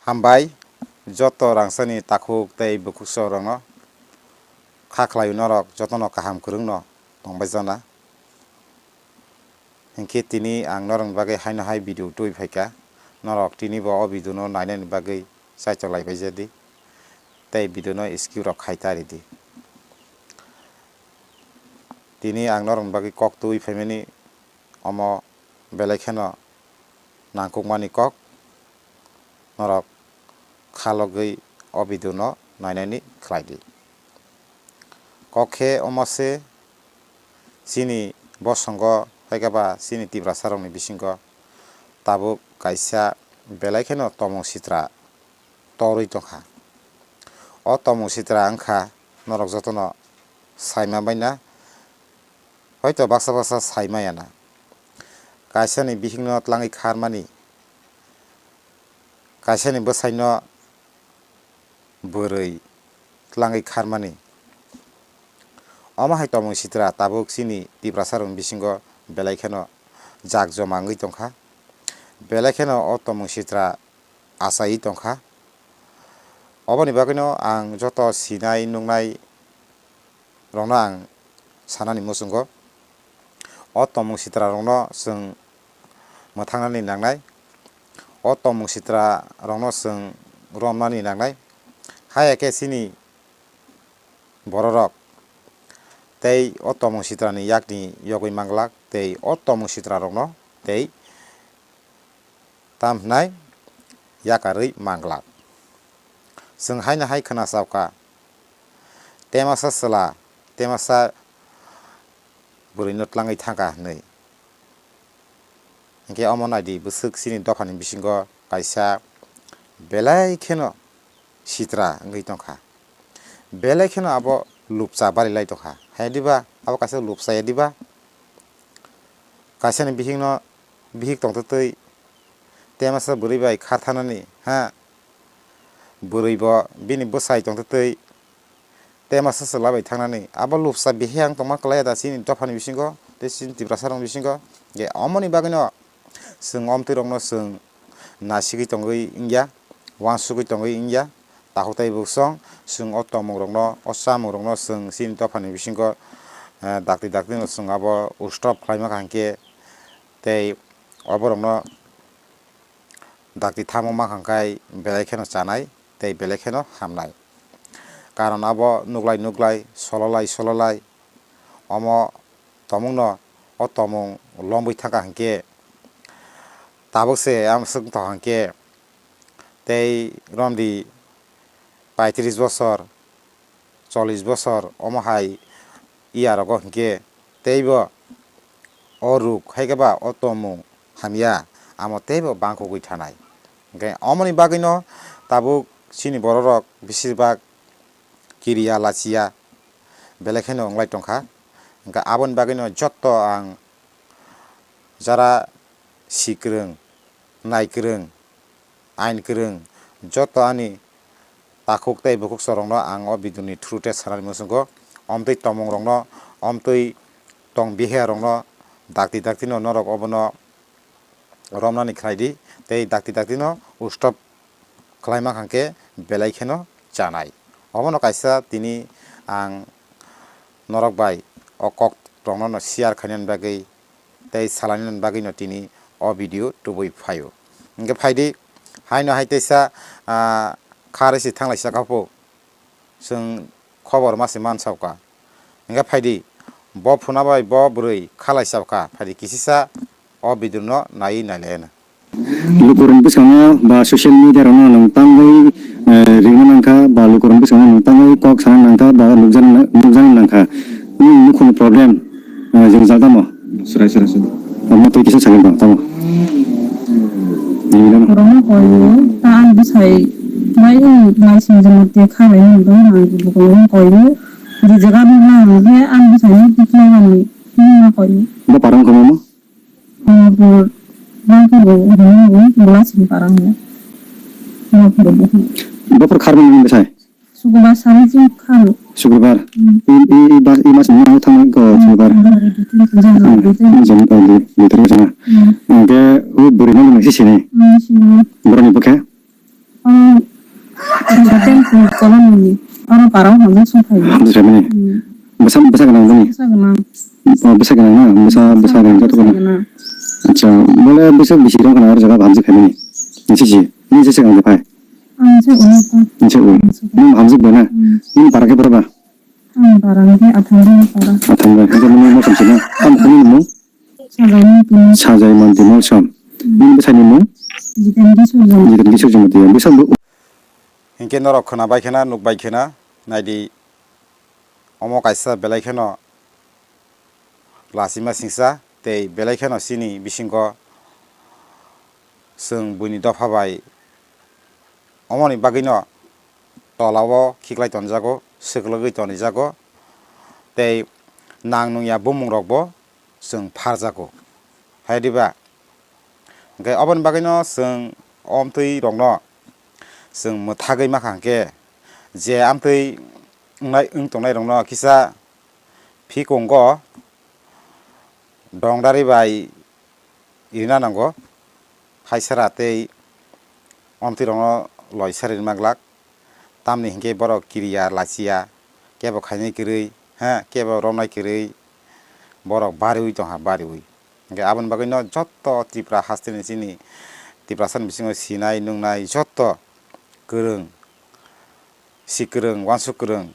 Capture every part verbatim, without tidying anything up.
Hambai joto rangsani takhuk tei bukhuk sorokno, kha khlaio norok jotono kaham kwrwngno tongbai jana. Hinkhe tini ang norokni bagwi haino hai video twi phaikha, norok tini bo o video no nainani bagwi chaitok lai pai jadi tei video no skip rok khai ta ridi. Tini ang norokni bagwi kok twi phaimani omo belai kheno nangkukmani kok, norok khalogwi o video no nainani khlai di. Kok khe omo se, chini bosongo hai khe ba chini Tiprasa rokni bisingo tabuk kaisa belai kheno tomung sitra torwi tongkha. O tomung sitra wngkha norok jotono saima baina, hoito baksa baksa sai maya na. Kaisani bihikno tlangwi kharmani, kaisani bwsaino bwrwi tlangwi kharmani. Omo hai tomung sitra tabuk chini Tiprasa rokni bisingo belai kheno jak joma wngwi tongkha. Belai kheno o tomung sitra achaiwi tongkha. Oboni bagwino ang joto sinai nuknai rokno ang sanani muchungo, o tomung sitra rokno chwng mwthangnani nangnai, o tomung sitra rokno chwng romnani nangnai. Haya khe chini bororok tei o tomung sitrani yakni yogwi manglak tei o tomung sitra rokno tei tam hwnai yakarwi manglak. Chwng haino hai khwna chao kha, temasa chwla, temasa bwrwino tlangwi thangkha hwnwi. Hinkhe omo naidi, bwswk chini dophani bisingo kaisa belai kheno sitra wngwi tongkha. Belai kheno abo lupcha bari lai tongkha. Haya diba? Abo kaisa lupcha ya diba? Kaisani bihikno, bihik tongtwtwi temasa bwrwi bai kharthanani, ha? Bwrwi bo bini bwsai tongtwtwi temasa chwla bai thangnani. Abo lupcha bihik ang tongma kwlai ya da chini dophani bisingo tei chini Tiprasa rokni bisingo. Je omoni bagwino chwng omtwi rokno chwng nasigwi tongwi wngya, uansugwi tongwi wngya. Takhuk tei buksong chwng o tongmung rokno, o chamung rokno chwng chini dophani bisingo, eh, dakti dakti no chwng abo ustop khlai mankha hinkhe tei oborokno dakti thamo mankha khe belai kheno chanai tei belai kheno hamnai. Karon abo nuklai nuklai, sololai sololai omo tongmungno, o tongmung lomwi thangkha hinkhe tabuk se amswk tongkha hinkhe tei romdi paitris bosor, chollish bosor omo hai yarogo hinkhe teibo o ruk hai khe ba o tongmung hamya amo teibo bangkugwi thanai. Hinkhe omoni bagwino tabuk chini bororok besibak kiriya lachiya belai kheno wnglai tongkha. Hinkhe aboni bagwino jotto ang jara sikwrwng, naikwrwng, ain kwrwng, joto ani takhuk tei bukhuk sorokno ang o video ni through tei sanani muchungo, omtwi tongmung rokno, omtwi tong bihe rokno dakti dakti no norok obono romnani khlai di tei dakti dakti no ustop khlai mankha khe belai kheno chanai. Obono kaisa tini ang norok bai o kok rokno no share khainani bagwi tei salainani bagwino tini o video tubui phaio. Hinkhe phaidi, haino hai teisa, ah, kha rwisi thanglaisa kha pho, chwng khobor ma se mansao kha. Hinkhe phaidi, bo phuna bai bo bwrwi khalai chao kha, phaidi kisisa o video no naiwi nailaiano. Lukurokni bwskango ba social media rokno nwng tangwi, eh, ringna nangkha, ba lukurokni bwskango nwng tangwi kok sana nangkha, ba nukjani, nukjani nangkha. Nini nukhungni problem, eh, jwng jak tamo? Serai, serai, serai. Omo twi kisa sakhe tong tamo? Nini no? Borokno koyo, ta ang bwsai, bai, bai sing jemon te kha bai nang, bai nang, bukurokno koyo. Je jaga nang, ang bwsai no tikna mani, nini no koyo. Bo parang komo mo? Nongpur, Nongpur bo hwnwi Bwlasing para hwnwi. Nongpur bo hwnwi. Bophor kharmani bini bwsai? Sukubar sari chwng kharo. Sukubar? Hmm. I, i, i bas, i mas ni nang thang ko sukubar. Hmm. Hmm. Jom, eh, di, di, di, di, di. Hmm. Hwnkhe o bwrwi no nang si sini? Hmm, sini. Boroni bwkhe? O Para o hamjak song phai. Hamjak khaimani. Hmm. Bwsa, bwsa gwnang bini? Bwsa gwnang. Oh, bwsa gwnang na? Bwsa, bwsa gwnang joto gwnang. Bwsa gwnang. Acha, bole bwsa bisi rok gwnang aro jaga hamjak khaimani. Nisi si, nisi se gwnang phai. Ang se uno ko. Nisi u. Ang se. Nung hamjak bo na? Hmm. Nung para khe bora ba? Ang para khe athang para. Athang para. Hingke nung mo kamsi na? Kam khani mo? Sajai Manti Molsom. Sajai Manti Molsom. Hmm. Nung bwsani mung? Jiten Kishore Jamatia. Jiten Kishore Jamatia. Bwsa bo- Hinkhe norok khwna bai khena, nuk bai khena, naidi, omo kaisa belai kheno lachima singsa, tei belai kheno chini bisingo chwng buini dopha bai omoni bagwino tolao khiklai tonjago, swklwgwi tonijago, tei nang nungya bumungrokbo chwng pharjago. Hai diba? Hwnkhe oboni bagwino chwng o amtwi rokno chwng mwthagwi mankha hwnkhe, je amtwi wngnai, wng tongnai rokno kisa phikungo dongdari bai rina nango, haisara tei amtwi rokno loisa rinma glak. Tamni hinkhe borok kiriya lachiya, kebo khainai kwrwi, ha, kebo romnai kwrwi, borok bariwi tongkha, bariwi. Hinkhe aboni bagwino jotto Tripura hasteni chini Tiprasani bisingo sinai nungnai jotto kwrwng, si kwrwng, wansuk kwrwng,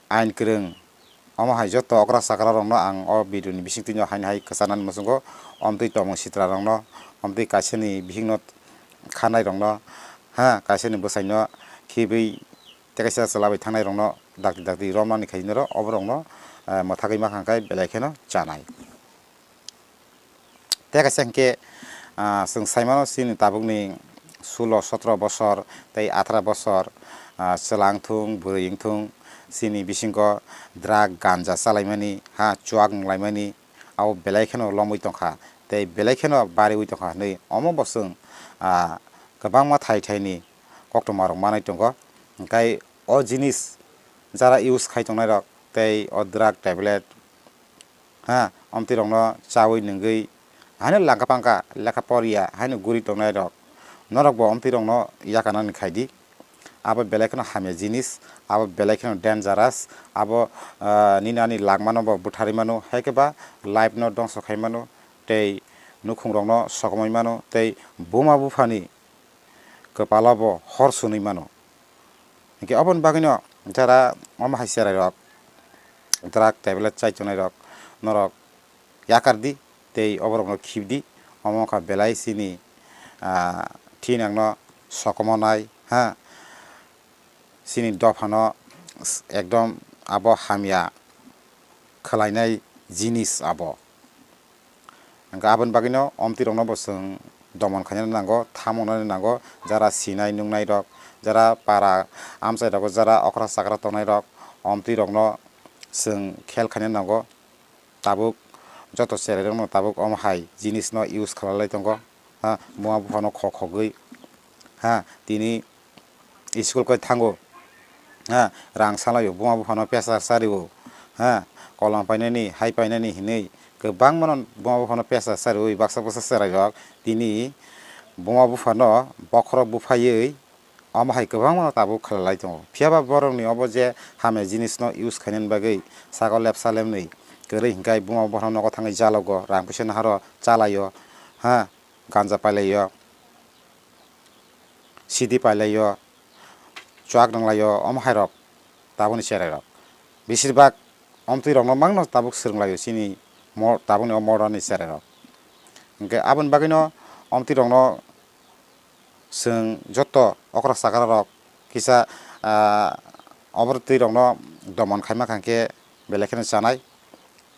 ain kwrwng, omo hai jotto okra chakra rokno ang o video ni bisingtwi no haino hai kwchanani muchungo, omtwi tongmung sitra rokno, omtwi kaisani bihikno khanai rokno, ha, kaisani bwsaino khibwi tei kaisa chwla bai thangnai rokno dakti dakti romnani khai noro oborokno, eh, mwthagwi mankha khe belai kheno chanai. Tei kaisa hinkhe, ah, chwng saimano chini tabukni sulo sotro bosor tei athara bosor, ah, chwla wngthung, bwrwi wngthung, chini bisingo drug, ganja chalaimani, ha, chuak nunglaimani, abo belai kheno lomwi tongkha tei belai kheno bariwi tongkha hinwi omo bo chwng, ah, kwbangma thai thaini koktwma rok manwi tongo. Hwnkhe o jinis jara use khai tongnai rok tei o drug tablet, ha, omtwi rokno chawi nungwi haino langka pangka lekha poriya haino guri tongnai rok, norok bo omtwi rokno yakarnani khai di. Abo belai kheno hamya jinis, abo belai kheno dangerous, abo, ah, nini ani langmano bo butharwi mano, hai khe ba life no dongso khai mano, tei nukhung rokno sokomoi mano, tei buma buphani kwpalo bo hor sunwi mano. Hinkhe oboni bagwino jara omo hai cherai rok, drug tablet chai tongnai rok, norok yakar di tei oborokno khib di, omo wngkha belai chini, ah, thinangno sokomonai, ha, chini dophano ekdom abo hamya khwlainai jinis abo. Hwnkhe aboni bagwino omtwi rokno bo chwng domon khaina nango, thamung nani nango, jara sinai nungnai rok, jara para amchai rogo, jara okra chakra tongnai rok, omtwi rokno chwng khel khaina nango. Tabuk joto cherai rokno tabuk omo hai jinis no use khlai lai tongo, ha, buma buphano khok khogwi, ha, tini school koi thango, ha, rang salaio, buma buphano pressure sario, ha, kolom painani, hai painani hinwi kwbangmano buma buphano pressure sariwi baksa baksa cherai rok tini buma buphano bokhorok buphaiwi omo hai kwbangmano tabuk khlai lai tongo. Phiya ba borokni obo je hamya jinisno use khainani bagwi sago lepsa lemnwi kwrwi hinkhe buma buphano nogo thangwi jalogo, rang puisa naharo chalaio, ha, ganja pailaio, sidi pailaio, chuak nunglaio, omo hai rok tabukni cherai rok. Besir bak omtwi rokno mangno tabuk swrwng laio chini mo-, tabukni o modern ni cherai rok. Hinkhe aboni bagwino omtwi rokno chwng joto okra chakra rok kisa, ah, oborok twi rokno domon khaima kha khe belai kheno chanai.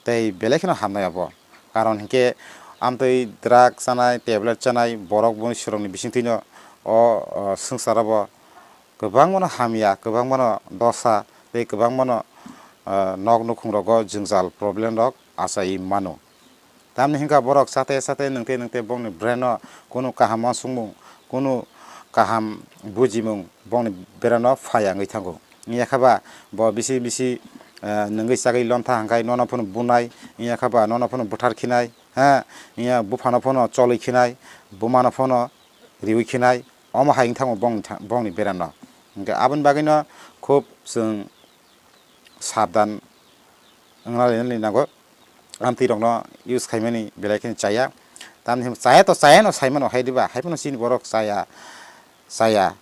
Tei belai kheno hamnai abo. Karon hinkhe amtwi drug chanai, tablet chanai, borok boni swrwngni bisingtwino o, o, swngcharo bo kwbangmano hamya, kwbangmano dosa tei kwbangmano, o, nok nukhungrogo jwngjal problem rok achaiwi mano. Tamni hinkha borok chate chate nwngte nwngte bongni brain-o kunu kaham uansukmung, kunu kaham bujimung bongni brain-o phai wngwi thango. Wngya khe ba bo bisi bisi, eh, nwngwi chagwi lontha hwnkhe nono phano bunai, wngya khe ba nono phano buthar khinai, ha, wngya buphano phano cholwi khinai, bumano phano riwi khinai, omo hai wng thango bongni tha-, bongni brain-o. Hwnkhe aboni bagwino khub Khub chwng sabdan wngna nango. Amtwi rokno use khaimani belai kheno chaya. Tamni hwn chaya to chaya no saimano hai diba, hai phano chini borok chaya, chaya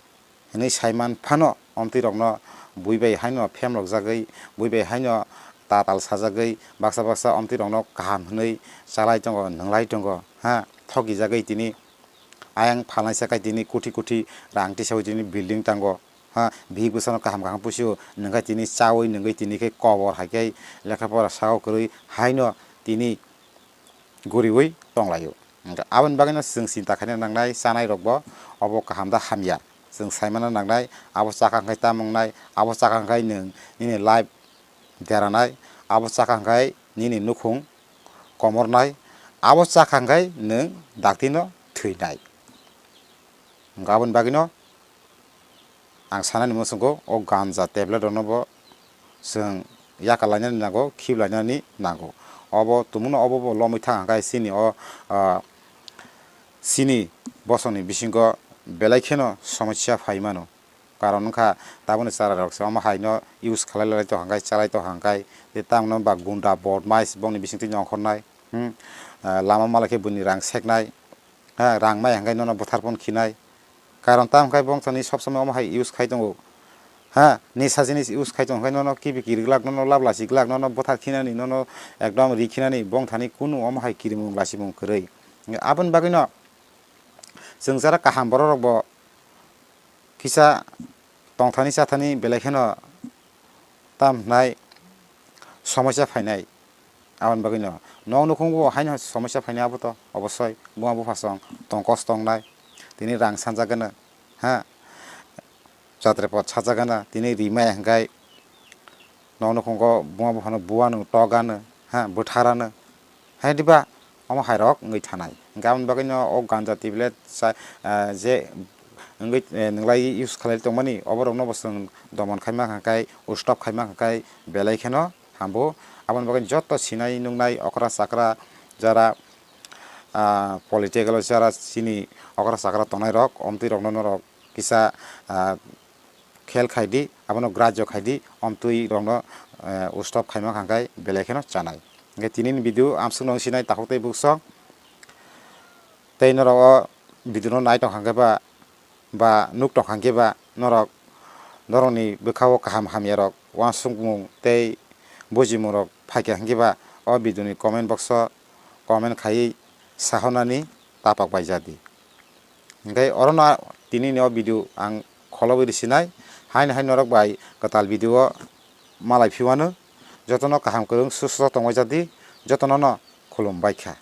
hinwi saiman phano amtwi rokno bui bai haino phemrok jagwi, bui bai haino tatal sajagwi, baksa baksa amtwi rokno kaham hinwi chalai tongo, nwnglai tongo, ha, thogi jagwi tini ayang phalnai sakai tini kuthi kuthi rang tisawi tini building tango. Ha, bihik bwsano kaham kaham pusio, nwngkhe tini chawi, nwngwi tini khe kobor hai khe lekha pora sao kwrwi haino tini guriwi tonglaio. Hwnkhe aboni bagwino chwng chinta khaina nangnai, chanai rokbo obo kaham da hamya chwng saimana nangnai, abo chakha hwnkhe tamo wngnai, abo chakha hwnkhe nwng nini life deranai, abo chakha hwnkhe nini nukhung komornai, abo chakha hwnkhe nwng daktino thwinai. Hwnkhe aboni bagwino ang sanani muchungo o ganja tablet rokno bo chwng yaka lainani nango, khib lainani nango. Obo tumungno obo bo lomwi thang hwnkhe chini o, ah, chini bosongni bisingo belai kheno somosya phai mano. Karon wngkha tabukni chara rok se omo hai no use khlai lai tong hwnkhe, chalai tong hwnkhe, tei tamno ba gunda bodmais bongni bisingtwi ongkhornai, hmm, ah, lama mala khe buini rang seknai, ha, rang maya hwnkhe nono bwthar phone khinai. Karon tamo hwnkhe bongthani sob somoi omo hai use khai tongo. Ha, nisa jinis use khai tongo hwnkhe nono kibi kirik glak, nono labla si glak, nono bwthar khinani, nono ekdom ri khinani, bongthani kunu omo hai kirimung lasimung kwrwi. Aboni bagwino chwng jara kaham borok rokbo kisa tongthani chathani belai kheno tam hwnai somosya phainai. Aboni bagwino nok nukhungo haino somosya phainai, abo to obosoi buma bupha song tong kosto wngnai, tini rang sanjak gana, ha, jatre pot sajak gana, tini rimai hwnkhe nok nukhungo buma buphano buwano, togano, ha, bwtharano, hai diba omo hai rok wngwi thanai. Hwnkhe aboni bagwino o ganja tablet sa, ah, je wngwi, eh, nwng lai use khlai tongmani, oborokno bo chwng domon khaima hwnkhe, stop khaima hwnkhe belai kheno hambo. Aboni bagwi joto sinai nuknai okra chakra jara, ah, political o jara chini okra chakra tongnai rok, omtwi rokno norok kisa, ah, khel khai di, abono grajyo khai di, omtwi rokno, eh, stop khaima hwnkhe belai kheno chanai. Hwnkhe tinini video amsukno wng sinai takhuk tei buksong. Tei norok o video no nai tong hwnkhe ba, ba nuk tong hwnkhe ba norok, norokni bwkha o kaham hamya rok, uansukmung tei bujimung rok phaikha hwnkhe ba o video ni comment box o comment khaiwi sahornani tapak bai ja di. Hwnkhe orono tinini o video ang kholobwi rw sinai, haino hai norok bai kwtal video o malai phiwano, jotono kaham kwrwng susto tongwi ja di, jotono no khulum bai kha.